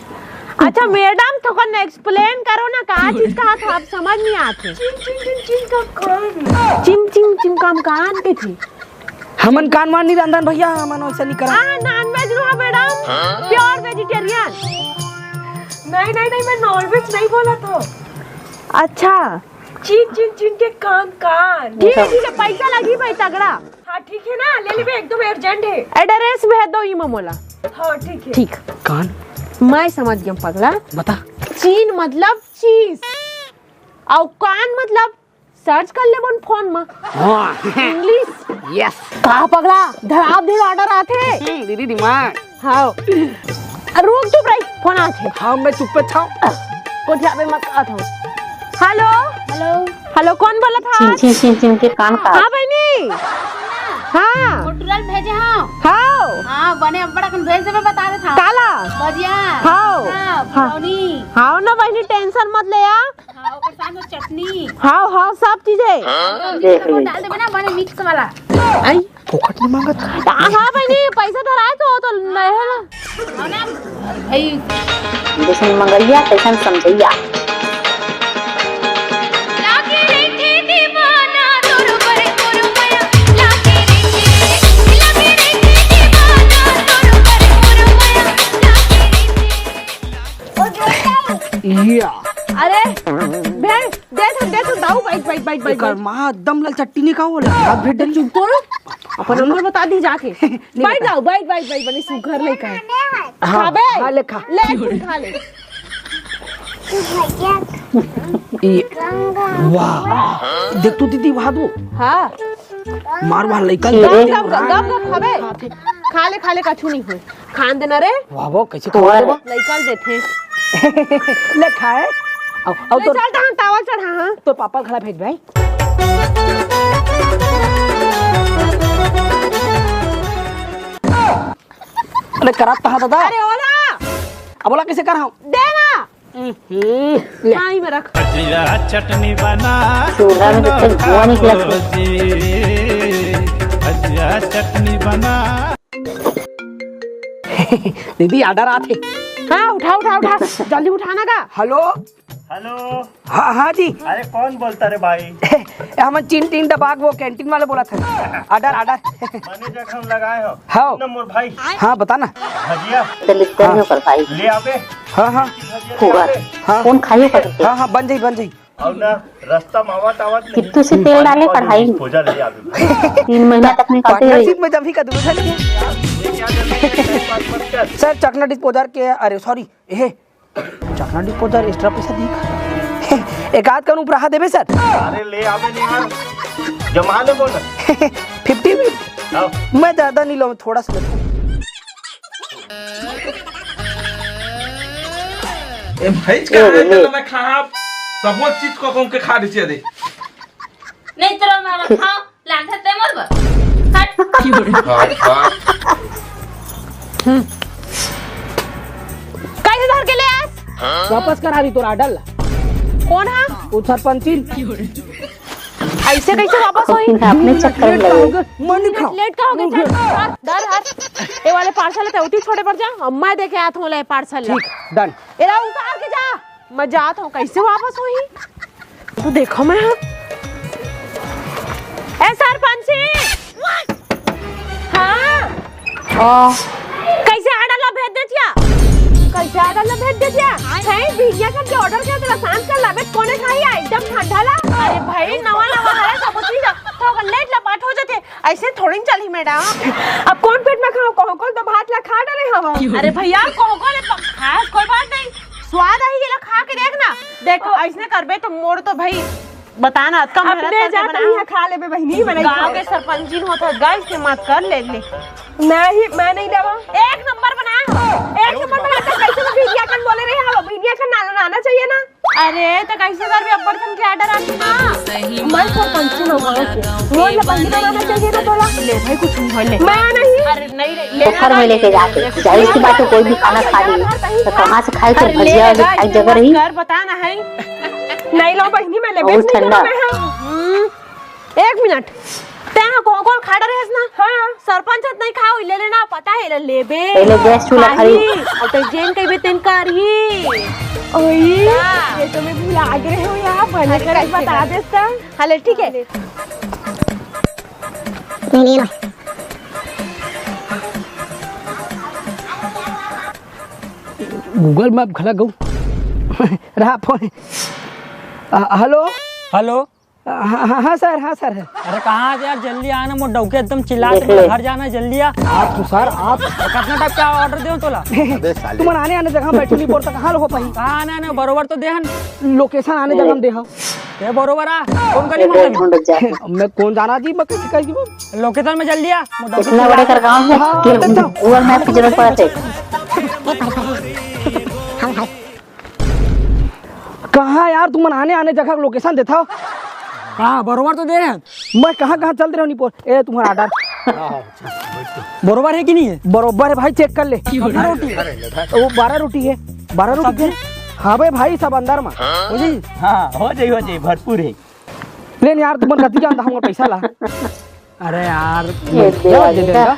अच्छा मैडम, थोकन एक्सप्लेन करो ना, का चीज कहा था, आप समझ नहीं आते। चिन, चिन, चिन, चिन का कान। चिन, चिन, चिन का हम कान के थी। हमन कान वान नहीं रांधन भैया, हमन वैसे नहीं करन। हाँ, नॉनवेज नो मैडम, प्योर वेजिटेरियन। नहीं, नहीं, नहीं, मैं नॉनवेज नहीं बोला था। अच्छा। चीन, चीन, चीन के कान, कान। ठीक है, ठीक है, पैसा लगी भाई तगड़ा। हाँ, ठीक है ना, ले लेबे, एकदम अर्जेंट है। एड्रेस भेज दो इमा मोला। हाँ, ठीक है। ठीक। कान? मैं समझ गया पगला। बता। चीन मतलब चीज, और कान मतलब सर्च कर ले बन फोन में। हाँ। इंग्लिश। यस। का पगला, धराब दे ऑर्डर आथे। हम्म, दीदी दिमाग। हाँ। अरे रुक, चुप रही, फोन आथे। हाँ, मैं चुप पे था। कोठिया पे मत आ था। हेलो। हेलो। हेलो, कौन बोला था? चिन, चिन, चिन, चिन के कान का। हाँ, बहनी। हाँ। वो टुरल भेजे हाँ। हाँ। हाँ, बने अब्बड़ अकन भेज देबे, बता दे था। काला। बजिया। हाँ। हाँ, हाँ। पुरौनी। हाँ ना बहनी, टेंशन मत ले आ। हाँ, ओकर साथ में चटनी। हाँ, हाँ, सब चीजें। हाँ, देख ली। डाल देबे ना, बने मिक्स वाला। आई, फोकट नहीं मांगत। हाँ, हाँ, बहनी, पैसा धराए तो, तो नहीं है ना। हाँ ना, भाई। जैसन मंगैया, तैसन समझैया। लागे रे के दीवाना तोर ऊपर मोर माया, लागे रे के, लागे रे के दीवाना तोर ऊपर मोर माया, लागे रे के। या। अरे, भेड़, दे तो, दे तो, दाऊ, बैठ, बैठ, बैठ, बैठ, एकर बैठ। माँ दम लल चट्टी नहीं का होला? हाथ भेड़ डली। चुप करो। अपन नंबर बता दी जाके। नहीं बैठ बता। जाओ, बैठ, बैठ, बैठ, बने सुघर लेकर। हाँ, खाबे? हाँ, ले खा। ले, तू खा ले। ई, वाह, देख तू दीदी, वहाँ दो। हाँ। मार, वहाँ लइका गप, गप, गप, गप, गप, खाबे। खा ले, खा ले, कछु नहीं होय। खान देना रे। वाह, वाह, कैसे खवा देबा? लइका ल देथे। ले खाए। अब, अब ले तो चल, तहाँ तावल चढ़ा, हाँ। तो पापा खड़ा भेज भाई। अरे, करत कहाँ दादा? अरे, ओला। अब ओला कैसे कर हम? दे ना। हम्म, ले। हाँ, इही में रख। भजिया चटनी बना, चूल्हा में तो सिर्फ धुआं निकलत हे। भजिया चटनी बना। दीदी, order आत हे। हाँ, उठा, उठा, उठा। जल्दी उठाना का। Hello। Hello। हाँ, हाँ जी। अरे, कौन बोलता रे भाई? ए, हमन चिन टिन दबाग, वो canteen वाले बोलत हन। Order, order। मने जगह हम लगाए हो। हाँ। ना मोर भाई। हाँ, बता ना। भजिया। चलित कर हाँ। ओकर भाई। ले आबे। हाँ, हाँ। भजिया ले होगा। आबे। हाँ। कौन खाई ओकर के? हाँ, हाँ, बन जाई, बन जाई। अउ ना, रास्ता में आवत आवत नहीं। कित्तू से तेल डाले कढ़ाई में। Disposal ले आबे भाई। तीन महीना तक निकालते रही। Partnership में जब ही का दूसरा नहीं। ये क्या करने का time pass मत कर। Sir, चकना disposal के, अरे sorry, ए, चकना disposal extra पैसा दी का? एक आध कन उपराहा देबे sir। अरे ले आबे नहीं यार, जमा लेबो ना। Fifty fifty? हाँ। मैं ज्यादा नहीं लूँ, थोड़ा सा लेता हूँ। ए भाई, ए, कहाँ ले। चला मैं खा, सबो चीज को कौन के खा दीजिए दे। नहीं, तेरा मारा खा। लागत ते मरबा। हट। हाँ, हाँ। कैसे धर के ले आस? वापस करा दी तोर order ला। कौन हा? वो सरपंचिन। ऐसे कैसे वापस होई? अपने चक्कर में लगे। मन खा। Late का हो गया? चल, धर, धर, धर। ये वाले parcel ते उठी छोड़े पर जा। अब मैं देके आत हूँ ले parcel ला। ठीक, done। एला उतार के जा। मैं जात हूँ, कैसे वापस होही? तो देखो मैं, हाँ। ए सरपंची! हाँ। ओ। कैसे order ला भेज देतिया? कैसे order ला भेज देतिया? हैं, बिहिनिया कर के order के तेला सांझ कर लाबे, कोने खाही आ, एकदम ठंडा ला। अरे भाई, नवा नवा है, सब चीज थोड़ा late ला पाठ हो जाते, ऐसे थोड़ी न चली madam। अब कौन पेट में खाओ, कहो कौन तो भात ला खा डाले हवा। अरे भैया, कहो कौन ले प-, खास कोई बात नहीं। स्वाद आही, ये ला खा के देख ना। देख, ऐसने करबे तो मोर तो भाई, बता ना, अतका मेहनत अपने करके जात बनाए रही हो। खा लेबे बहिनी, मैं नहीं गाँव खाऊँ। के सरपंच जी होत है, गैस से मत कर ले, ले। नहीं, मैं नहीं लेवा। एक नंबर बनाए हो, एक नंबर बनाए। तो कैसे वो भिंडिया कन बोले रहे हो, भिंडिया कन नाना, नाना चाहिए ना। अरे, तो कैसे करबे, अब्बड़ थन के order आही ना। मैं सरपंच हूँ ना गाँव के, मोर ला बहिनी बनाना चाहिए ना तोला। ले भाई, कुछ नहीं हो, ले। मैं नहीं। अरे, नहीं रे, ले ओखर में लेके जाके, जाहिर सी बात है, कोई भी खाना खा ली, तो कहाँ से खाए, तो अरे, भजिया वाले खाए जगह रही। कर, बता ना है। नहीं लो बहिनी, मैं लेबे बहुत नहीं ठंडा। करूँ मैं, हाँ। हम्म, एक मिनट। तैं हा कौन कौन खा डरे हस ना? हाँ। सरपंच हत नहीं खाओ, ले लेना, पता है, ले लेबे। पहले गैस चूल्हा खाई। खरीद। और तैं जेन कहिबे तेन करही। ओई, हाँ। ये तो मैं भुला गए हूँ यार, भले अरे, कर कैसे बता कर? देस त। हाँ, ले, ठीक है। ले, ले लो। Google Map घला गऊ। रहा फोन। आ, hello। Hello। हाँ, हाँ, हाँ, sir, हाँ, sir। अरे, कहाँ आज यार, जल्दी आना, मोर डौकी एकदम चिल्लात देख ले। घर जाना, जल्दी आ। आप तो sir, आप कितना टाइम का order देव तोला? अबे साले। तुमन आने, आने जगह बैठे नहीं बोलता, कहाँ हो पाई? कहाँ आने, आने बरोबर तो देहन। Location आने जगह में देहा। ये बरोबर आ, कौन करी ये मतलब? ढूंढ जा। मैं कौन जाना जी, मैं कैसे, कैसे बोल? Location में जल्दी आ, मोर डौकी इतना बड़े कर गाँव है हाँ, कि तो जाओ। Google Map की जरूरत पड़त है। कहाँ यार, तुमन आने आने जगह location देथव। हाँ, बरोबर तो दे रहे हैं। मैं कहाँ कहाँ चल दे रहा हूँ निपोर। ए, तुम्हारा order। बरोबर है कि नहीं है? बरोबर है भाई, check कर ले। कितना रोटी है? वो बारह रोटी है। बारह रोटी सब्जी? है। हाँ बे भाई, सब अंदर में। हो जाई? हाँ, हो जाई, हो जाई, भरपूर है। ले न यार, तुमन कति जानता हूँ पैसा ला। अरे यार, ये दे दे यार, दे दे बेटा। बेटा।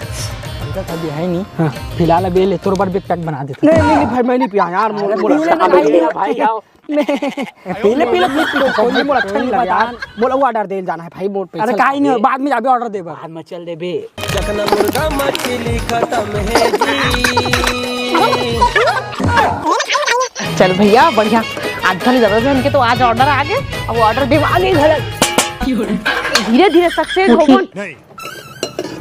बेटा, सब है नहीं। हाँ। फिलहाल अभी ले, तोर बर भी pack बना देता। नहीं, नहीं, नहीं भाई, मैं नहीं पिया यार, मोला, अरे, मोला पी लेना भाई, भाई, आओ। नहीं। पी ले, पी ले, पी ले, पी ले, कोई नहीं, मोला अच्छा नहीं लगा यार। मोला वो order दे जाना है भाई, मोर पैसा अरे, काई नहीं, बाद में जाबे order देबा। बाद में चल देबे। चकना मुर्गा मछली खत्म है जी। चल भैया, बढ़िया। आधा ले ज्यादा जन के तो आज order आ गए, अब order देवा नहीं घलक। धीरे धीरे success हो कौन।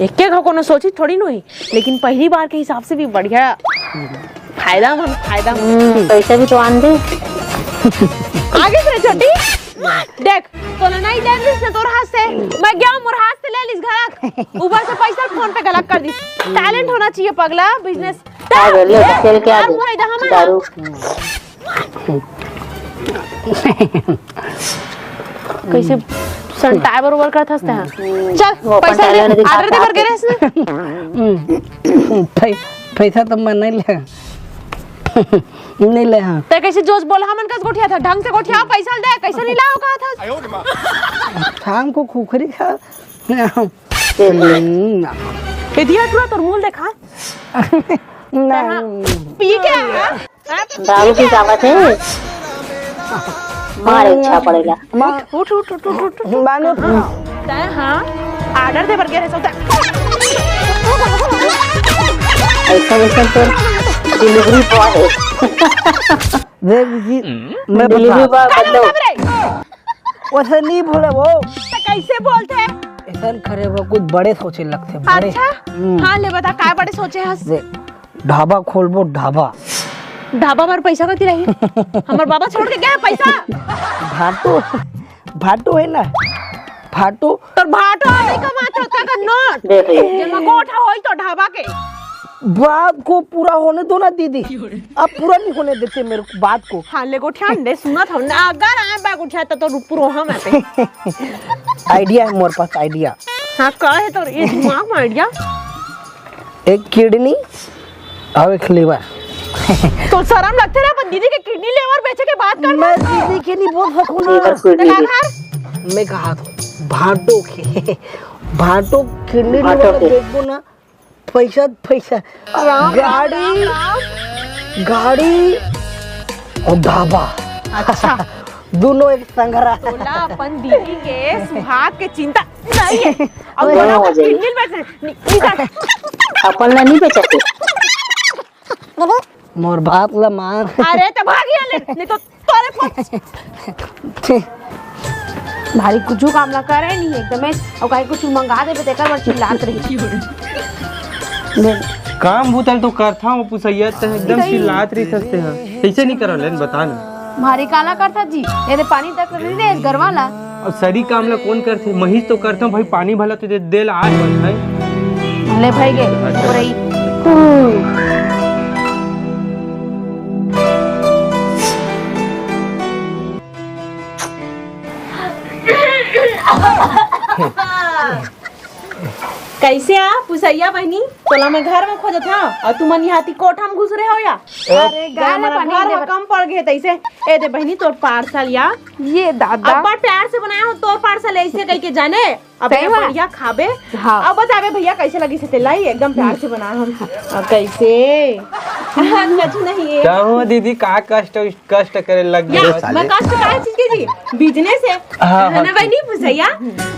एक एक हो कोनो सोची थोड़ी नहीं, लेकिन पहली बार के हिसाब से भी बढ़िया। फायदा मन, फायदा मन। हम्म, पैसा भी तो आन दे। आगे से छोटी। देख, तोला नहीं दे दिस ना तोर हाथ से, मैं गया मोर हाथ से ले लिस घलक। ऊपर से पैसा फोन पे घलक कर दिस। Talent होना चाहिए पगला, business। आ गए, ले, चल के आ यार, गए। मुहाई दहा मन। दारू। कैसे संटाए बरोबर करत हस तैं? चल, वो अपन पैसा दे, talent दिखाता order दे बर है। गे रहे इसने। पै-, पैसा तो मैं नहीं ले। नहीं ले, हाँ। ते कैसे जोश बोल, हमन कस गोठिया था, ढंग से गोठिया, पैसा दे, कैसे नहीं लाओ कहा था? शाम को खुखरी खा। ए दिया टुरा, तोर मूल देखा। नहीं। पी के आया? दारू पी के आवत हे। मार इच्छा पड़ेला। माँ, उठ, उठ, उठ, उठ, उठ। मानो। तय हाँ, ऑर्डर दे बर गया है सौदा। ऐसा वैसा तो डिलीवरी बॉय है। देख जी, मैं डिलीवरी बता। बॉय बदलो। वैसे नहीं बोले वो। तो कैसे बोलते हैं? ऐसा करे वो कुछ बड़े सोचे लगते, बड़े। अच्छा? हम्म। हाँ, ले बता, काय बड़े सोचे हस? देख, ढाबा खोलबो, ढाबा। ढाबा बर पैसा कति रही? हमर बाबा छोड़ के गया है पैसा। भाटो, भाटो है ना, भाटो। तोर भाटो नहीं कमात होता का नोट। देख ले। जेमा गोठा होई तो ढाबा के। बात को पूरा होने दो ना दीदी, अब पूरा नहीं होने देते मेरे को, बात को। हाँ, ले गोठिया ने सुनत हो ना, अगर आए बा गोठिया तो, तो पूरा हम आते। आइडिया है मोर पास, आइडिया। हाँ, का है तोर ये दिमाग में आइडिया? एक किडनी और एक लिवर। तो शर्म लगते रहे अपन दीदी के किडनी लिवर बेचे के बात कर। मैं दीदी के नहीं बोल सकूँ ना। Liver kidney. मैं कहा था भाटो के, भाटो किडनी भाटो लिवर के। बेचबो ना, पैसा पैसा। राम, गाड़ी, राम, राम। गाड़ी और ढाबा। अच्छा। दोनों एक संघरा। तोला अपन दीदी के सुहाग के चिंता नहीं है। अब दोनों दोनों हो जाएगी। किडनी बेच, नि-, निकाल। अपन ला नहीं बेचते। मोर बाप ला मार। अरे तो भाग यहाँ ले, नहीं तो तोरे फोन। भारी कुछ काम ला करे नहीं एकदम, और काहे कुछ मंगा देबे तेकर बर चिल्लात रही। काम भूतल तो करथा, वो पुसैया ते एकदम चिल्लात रही सस्ते हैं। कैसे नहीं करल, लेन बता ना। भारी काला करथा जी, ये दे पानी तक नहीं दे गरवा ला। अब सरी काम ला कौन करथे? महीच तो करथों भाई, पानी भला तो दे, दे ला आज बन है। ले भाई गे, अच्छा। हो रही। कैसे आ पुसैया बहिनी? तोला मैं घर में खोजत हव और तुमन यहाँ ती कोठा में घुस रहे हो या? अरे, गाय ने हमारा पानी घर दे में बता। कम पड़ गए तैसे। ए दे बहिनी, तोर पार्सल या। ये दादा। अब्बड़ प्यार से बनाया हो तोर पार्सल, ऐसे कह के जाने। अब सही ये बात। बढ़िया खाबे। हाँ। अब बताबे भैया कैसे लगी से तेलाई, एकदम प्यार से बना हम। अब कैसे? कछु नहीं है। का हो दीदी, का कष्ट, कष्ट करे लग या, गए? मैं कष्ट काहे चीज के जी? बिजनेस है। हाँ, है हाँ, ना भाई, ठीक। नहीं पूछा या?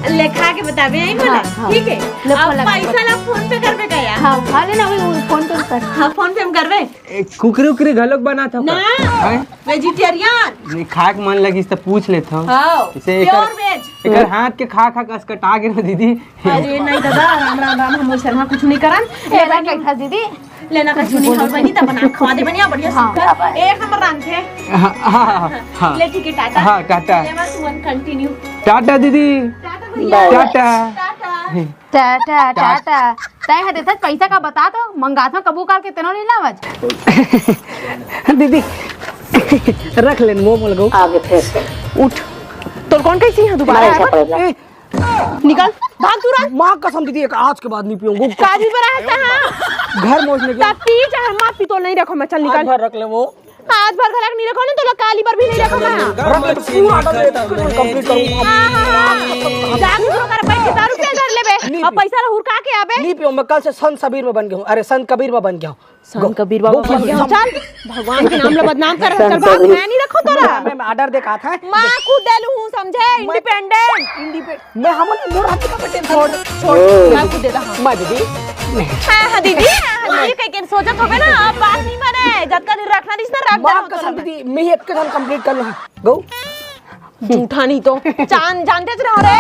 ले खा के बताबे, यही बोला। हाँ, हाँ। ठीक है। ले अब फोन लगा। पैसा ला फोन पे करबे का या? हाँ, उठा लेना, वही फोन पे कर। हाँ, फोन पे हम करबे। ए, कुकरी उकरी घलोक बनात हो ना। का? हैं? वेजिटेरियन। नहीं, खाए के मन लगिस त पूछ लेत हव। हाँ, इसे एकर, pure veg। एकर हाथ के खा खा के असकटा गे ना दीदी। अरे नहीं दादा, राम राम राम, हम वैसे कुछ नहीं करन। ए, लेना भाई, कैसा दीदी? लेना का कुछ चुनी नहीं। और बनी त बना खवा दे बनिया, बढ़िया हाँ। सुंदर। एक नंबर रांधे। हाँ, हाँ, हाँ, हाँ। ले ठीक है, टाटा। हाँ, टाटा। ले बस one continue। टाटा दीदी। टाटा भैया। टाटा। टाटा। टाटा, टाटा। टाटा। तय ह देथस पैसा का बता तो, मंगाथव कभू काल के तेनो नहीं लावच। दीदी, रख लेन वो मोल गो। आगे फिर से। उठ। तोर कौन कैसी है दोबारा? मारे चपड़े ला। ए, निकल, भाग तू रहा। माँ कसम दीदी, एक आज के बाद नहीं पीऊंगा। काजी पर है कहाँ? घर पहुँचने के तब पी चाहे मत पी, तो नहीं रखो मैं, चल आज निकल। भर रख ले वो। आज भर घलक नहीं रखो ना, तो लोग काली पर भी नहीं रखो ना। रख ले, पूरा आटा दे, complete करूंगा। हाँ, हाँ, हाँ। जाके शुरू कर, बैठ के दारू पी धर लेबे। नहीं और पी। पैसा ला हुरका के आबे। नहीं पीऊँ, मैं कल से संत सबीर में बन गया हूँ। अरे, संत कबीर में बन गया हूँ। संत गो-, कबीर बाबा गो-, बन गया हूँ। चल, भगवान के नाम ला बदनाम कर रहा है, संत चल, बाप कबीर। मैं नहीं रखो तोरा। मैं, मैं order दे कहा था। माँ खुद दे लूँ हूँ, समझे? मैं independent। Independent। मैं हमन मोर हाथ का बेटे छोड़, छोड़, ओ। मैं खुद दे रहा हूँ। मैं दीदी। हाँ, हाँ, दीदी, हाँ, हाँ, दीदी, कहीं के सोचत होबे ना, अब बात नहीं बने, जतका दिन रखना नहीं, रख माँ दे कसम दीदी, मैं ही एक के साथ complete कर लूँ। गो। जूठा नहीं तो। चान-, जानते तो रहो रे।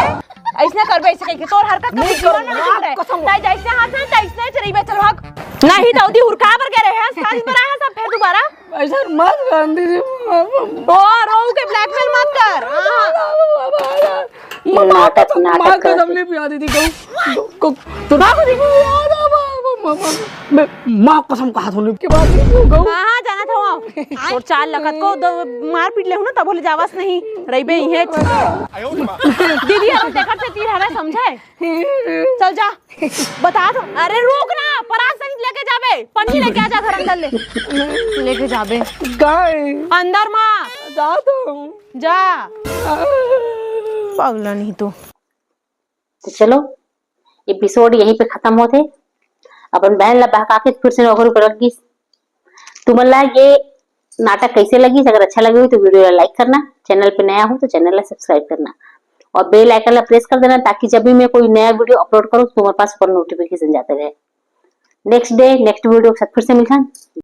ऐसने करबे, ऐसे कह के तोर हरकत कभी नहीं जीवन में करूँगा, नहीं करे। कसम। ताई जैसे हाथ में, तैसने चली बे, चल भाग। नहीं तो उदी हुरका बर गए रहे हैं, शादी पर आया सब फिर दोबारा। ऐसा मत कर दीदी। ओ, रोऊ के blackmail मत कर। हाँ। नाटक, नाटक माँ करत कसम है। नहीं पिया दीदी, कहूँ। तो भाग दीदी। मैं माँ कसम कहा था उन्हें के बाद नहीं होगा। हाँ हाँ, जाना था वहाँ। और चार लखत को दो मार पीट ले हूँ ना, तब बोले जावास नहीं रही बे इहे। दीदी, अरे देखत से तीर हवे, समझे? चल जा, बता दो। अरे रुक ना, परात से लेके जाबे, पन्नी लेके आ जा घर अंदर ले। लेके जाबे। गाय। अंदर माँ। जा तो। जा। पागला नहीं तो। तो चलो, एपिसोड यहीं पे खत्म होथे। अपन बहन ला बहका के फिर से नौकरी पर लग गई। तुमन ला ये नाटक कैसे लगी? अगर अच्छा लगे हो तो वीडियो ला लाइक करना, चैनल पे नया हो तो चैनल ला सब्सक्राइब करना और बेल आइकन ला प्रेस कर देना, ताकि जब भी मैं कोई नया वीडियो अपलोड करूँ तो तुम्हारे पास ऊपर नोटिफिकेशन जाते रहे। नेक्स्ट डे नेक्स्ट वीडियो के साथ फिर से मिलता।